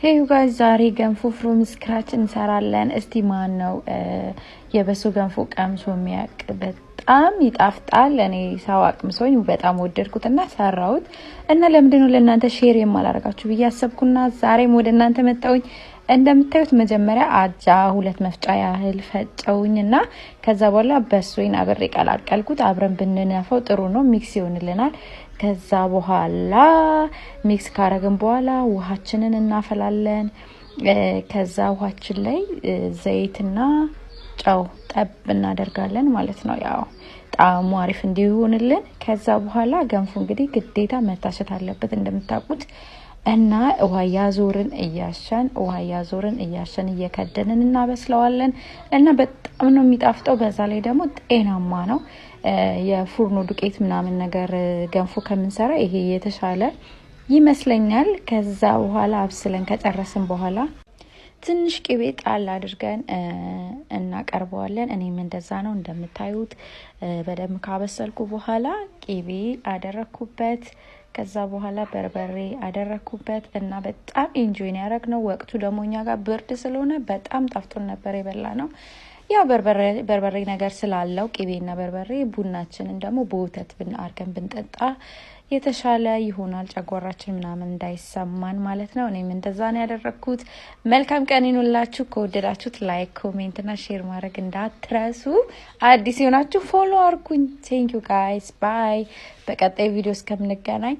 Hey guys፣ ዛሬ ገንፎ from scratch እንሰራለን። እስቲ ማን ነው የበሶ ገንፎ ቀምሶ የሚያውቅ? በጣም ይጣፍጣል። እኔ ሰው አቅምሶኝ በጣም ወደድኩት እና ሰራሁት እና ለምንድን ነው ለእናንተ share የማላደርጋችሁ ብዬ አሰብኩና ዛሬም ወደ እናንተ መጣሁኝ። እንደምታዩት መጀመሪያ አጃ 2 መፍጫ ያህል ፈጨውኝ እና ከዛ በኋላ በሶይን አብሬ ቀላቀልኩት። አብረን ብንነፋው ጥሩ ነው፣ mix ይሆንልናል። ከዛ በኋላ mix ካረግን በኋላ ውሃችንን እናፈላለን። ከዛ ውሃችን ላይ ዘይትና ጨው ጠብ እናደርጋለን ማለት ነው፣ ያው ጣዕሙ አሪፍ እንዲሆንልን። ከዛ በኋላ ገንፎ እንግዲህ ግዴታ መታሸት አለበት እንደምታውቁት እና ውሃ እያዞርን እያሸን፣ ውሃ እያዞርን እያሸን፣ እየከደንን እናበስለዋለን እና በጣም ነው የሚጣፍጠው። በዛ ላይ ደግሞ ጤናማ ነው። የፉርኖ ዱቄት ምናምን ነገር ገንፎ ከምንሰራ ይሄ የተሻለ ይመስለኛል። ከዛ በኋላ አብስለን ከጨረስን በኋላ ትንሽ ቅቤ ጣል አድርገን እናቀርበዋለን። እኔም እንደዛ ነው። እንደምታዩት በደንብ ካበሰልኩ በኋላ ቅቤ አደረግኩበት። ከዛ በኋላ በርበሬ አደረግኩበት እና በጣም enjoy ያደረግነው። ወቅቱ ደግሞ እኛ ጋር ብርድ ስለሆነ በጣም ጣፍጦን ነበር የበላነው። ያው በርበሬ ነገር ስላለው ቅቤና በርበሬ፣ ቡናችንን ደግሞ በወተት አድርገን ብንጠጣ የተሻለ ይሆናል፣ ጨጓራችን ምናምን እንዳይሰማን ማለት ነው። እኔም እንደዛ ነው ያደረግኩት። መልካም ቀን ይኑላችሁ። ከወደዳችሁት like፣ comment እና share ማድረግ እንዳትረሱ። አዲስ የሆናችሁ follow አድርጉኝ። Thank you guys, bye። በቀጣይ ቪዲዮ እስከምንገናኝ።